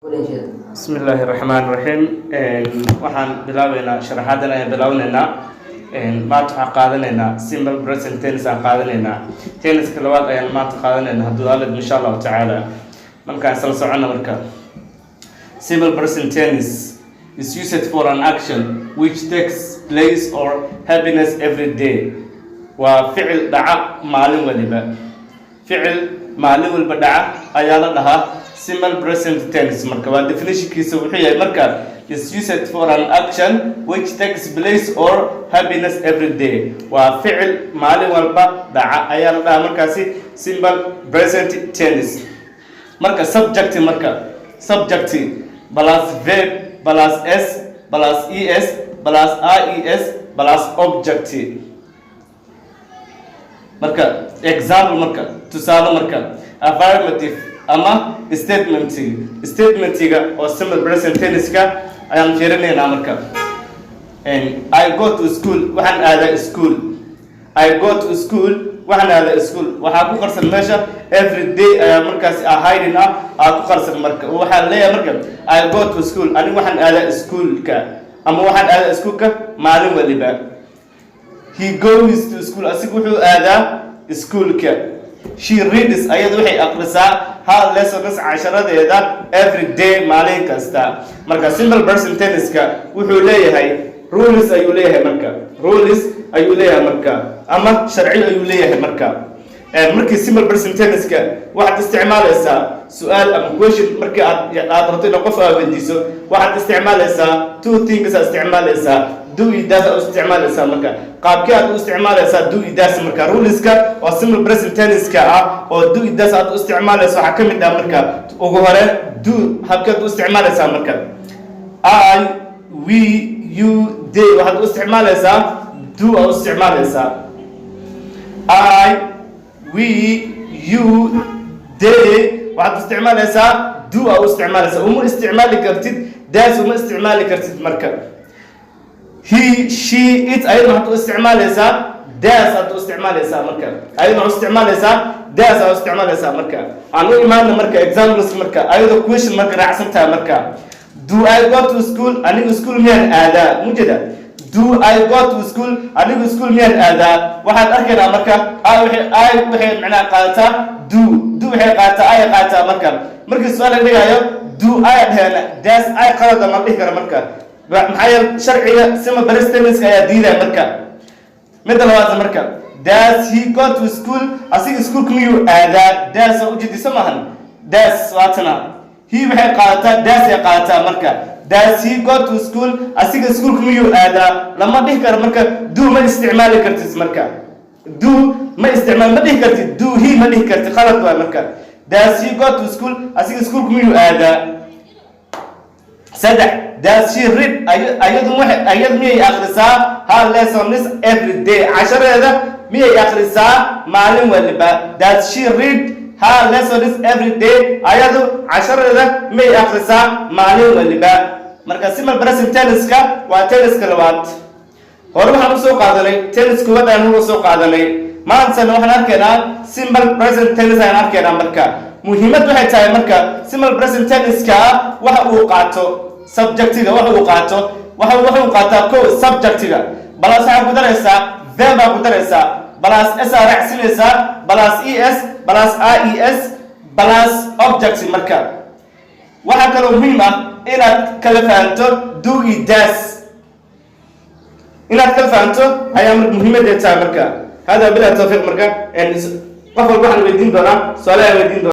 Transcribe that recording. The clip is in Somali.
Bismi illaahi raxmaan raxiim. Waxaan bilaabeynaa sharaxaadan ayaan bilaabaneynaa. Maanta waxaan qaadanaynaa simple present tense aan qaadanaynaa. Tense-ka labaad ayaan maanta qaadanaynaa, hadduu Alle idmo, insha Allahu tacaala. Markaan isla soconna. Marka, simple present tense is used for an action which takes place or happens every day. Waa ficil dhaca maalin waliba. Ficil maalin walba dhaca ayaa la dhahaa simple present tense. Marka waa definitionkiisa wuxuu yahay marka is used for an action which takes place or happens every day. Waa ficil maalin walba dhaca ayaa la dhahaa markaasi simple present tense. Marka subject, marka subject plus verb plus s plus es plus ies plus object. Marka example, marka tusaale, marka affirmative ama statementiga oo simple present tense-ka ayaan fiirinaynaa. Marka, I go to school, waxaan aadaa school. I go to school, waxaan aadaa school. Waxaa ku qarsan meesha every day ayaa markaasi ah, hiding ah aa ku qarsan. Marka waxaa leeyahay marka I go to school, anigu waxaan aadaa schoolka ama waxaan aadaa schoolka maalin waliba. He goes to school, asigu wuxuu aadaa schoolka. She reads, ayadu waxay aqrisaa, her lessons, casharadeeda, every day, maalin kasta. Marka simple present tense-ka wuxuu leeyahay rules ayuu leeyahay. Marka rules ayuu leeyahay, marka ama sharci ayuu leeyahay. Marka markii simple present tense-ka waxaad isticmaalaysaa su-aal ama question, markii aad rabto inaad qof aad weydiiso, waxaad isticmaalaysaa two things aad isticmaalaysaa, do iyo does aad u isticmaalaysaa. Marka qaabkee aad u isticmaalaysaa do iyo does? Marka ruleska oo simple present tense-ka ah oo do iyo does aad u isticmaalayso waxaa ka mid ah, marka ugu hore, do habkeed u isticmaalaysaa. Marka I, we, you, they waxaad u isticmaalaysaa do aad u isticmaalaysaa. I, we, you, they waxaad isticmaalaysaa do aad u isticmaalaysaa. Uma isticmaali kartid does, uma isticmaali kartid. Marka he, she, it ayadna waxaad u isticmaalaysaa does aad u isticmaalaysaa. Marka ayadna waxaad u isticmaalaysaa does aad u isticmaalaysaa. Marka aan u imaana marka examples, marka ayadoo question marka raacsan tahay. Marka, do I go to school? Anigu school miyaan aadaa? Mujeda, do I go to school? Anigu school miyaan aadaa? Waxaad arkaynaa marka I waxay macnaha qaadataa do. Do waxay qaadataa, I qaadataa. Marka markii su-aal la dhigayo, do I dhehena, does I qalada ma dhihi kara. Marka maxaa yeele sharciga simple present tense ayaa diidaya. Marka midda labaad, marka does he go to school? Asiga schoolka miyuu aadaa? Does oo ujeedisa maahan, does waatana. He waxay qaadataa does ay qaadataa. Marka does he go to school? Asiga schoolka miyuu aadaa? Lama dhihi karo. Marka do ma isticmaali kartid. Marka do ma isticmaal, ma dhihi kartid do he, ma dhihi kartid, qalad waay. Marka does he go to school? Asiga schoolka miyuu aadaa? Saddex, does she read, ayadu waxay, ayadu miyay akhrisaa, her lessons every day? Cashareeda miyay akhrisaa maalin waliba? Does she read her lessons every day? Ayadu cashareeda miyay akhrisaa maalin waliba? Marka simple present tense-ka waa tense-ka labaad. Hore waxaan usoo qaadanay tense koowaad ayaan hore usoo qaadanay. Maantana waxaan arkaynaa simple present tense ayaan arkaynaa. Marka muhiimad waxay tahay, marka simple present tense-ka waxa uu qaato subjectiga, waxa uu qaato, waxa uu qaataa ko subjectiga plus waxaa ku daraysaa verb baa ku daraysaa, plus s aa raacsinaysaa, plus es plus ies plus object. Marka waxaa kaloo muhiim ah inaad kala fahanto do iyo does. Inaad kala fahanto ayaa marka muhiimadeed tahay. Marka hada bilahi tawfiiq. Marka qof walba waxaan weydiin doonaa su-aalaha weydiin doonaa.